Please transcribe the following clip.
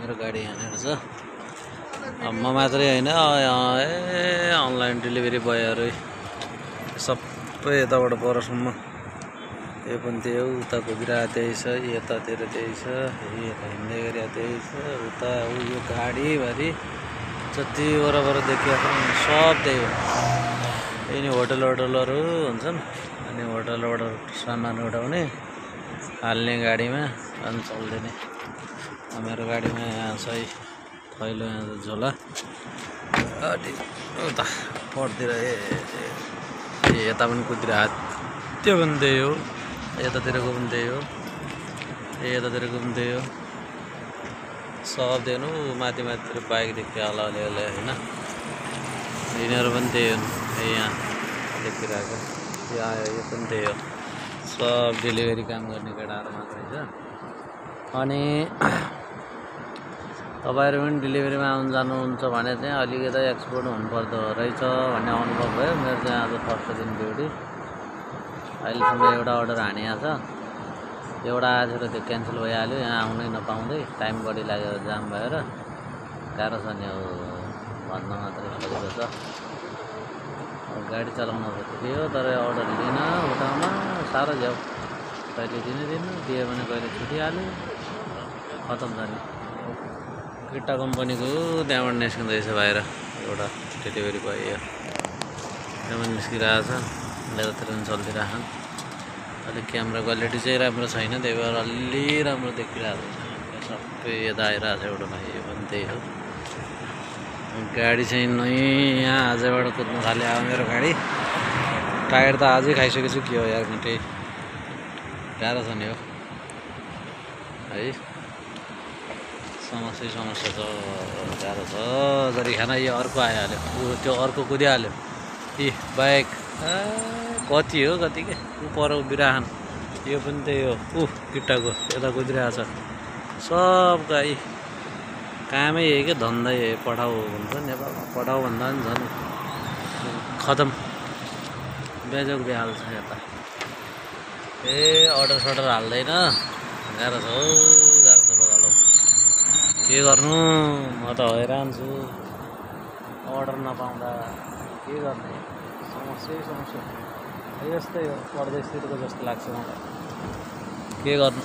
मेरो गाडी यहाँनिर छ। म मात्रै होइन, अनलाइन डेलिभरी बोयहरू सबै यताबाट परसम्म यो पनि त्यही हो। उता कुदिरहेको त्यही छ, यतातिर त्यही छ, यता हिँड्दै गरेको त्यही छ, उता यो गाडीभरि जति वरपर देखिएको सब त्यही हो। यिनी होटलहरू हुन्छन्, अनि होटलबाट सामान उठाउने हाल्ने गाडीमा अनि चल्दिने। मेरो गाडीमा यहाँ छ पहिलो यहाँ झोला, अनि उता पटतिर यता पनि कुदिरहेको त्यो पनि त्यही हो, यतातिरको पनि त्यही हो, यतातिरको पनि त्यही हो, सब दिनु माथि माथितिर बाइक देखियो अलिअलि होइन। यिनीहरू पनि त्यही हो, यहाँ देखिरहेको यो पनि त्यही हो। सब डेलिभरी काम गर्ने केटाहरू मात्रै छ। अनि तपाईँहरू पनि डेलिभरीमा आउनु जानुहुन्छ भने चाहिँ अलिकति एक्सपोर्ट हुनुपर्दो रहेछ भन्ने अनुभव भयो। मेरो चाहिँ आज फर्स्ट दिन ड्युटी। अहिलेसम्म एउटा अर्डर हानिएको छ, एउटा आएर त्यो क्यान्सल भइहाल्यो, यहाँ आउनै नपाउँदै टाइम बढी लाग्यो, जाम भएर गाह्रो छ नि। भन्न मात्रै सजिलो छ, गाडी चलाउन त ठिकै हो, तर अर्डर लिन उठाउन साह्रो झ्याउ। कहिले दिनु दियो भने कहिले छुटिहाल्यो, खतम छ नि। किट्टा कम्पनीको त्यहाँबाट निस्किँदैछ बाहिर एउटा डेलिभरी बोय, त्यहाँबाट निस्किरहेको छ, यतातिर पनि चलिदिरहेको। अलिक क्यामेरा क्वालिटी चाहिँ राम्रो छैन, त्यही भएर अलि राम्रो देखिरहेको छ। सबै यता आइरहेको छ एउटा भाइ, यो पनि त्यही हो। गाडी चाहिँ यहाँ आजबाट कुद्नु थाल्यो। अब मेरो गाडी टायर त आजै खाइसकेछु, के हो यार घन्टै गाह्रो छ नि हो है। समस्या छ, गाह्रो छ। जरी खाना यो अर्को आइहाल्यो, त्यो अर्को कुदिहाल्यो। बाइक कति हो कति के पर बिराहन, यो पनि त्यही हो। किट्टाको यता कुदिरहेको छ। सब गाई कामै यही क्या, धन्दै यही। पठाउ भन्छ नेपालमा, पठाउ भन्दा पनि झन् खतम, बेजोग बेहाल छ यता। अर्डर सडर हाल्दैन, गाह्रो छ हौ, गाह्रो छ बगालो। के गर्नु, म त हैरान छु। अर्डर नपाउँदा के गर्ने, समस्या यस्तै हो। परदेशतिरको जस्तो लाग्छ मलाई, के गर्नु।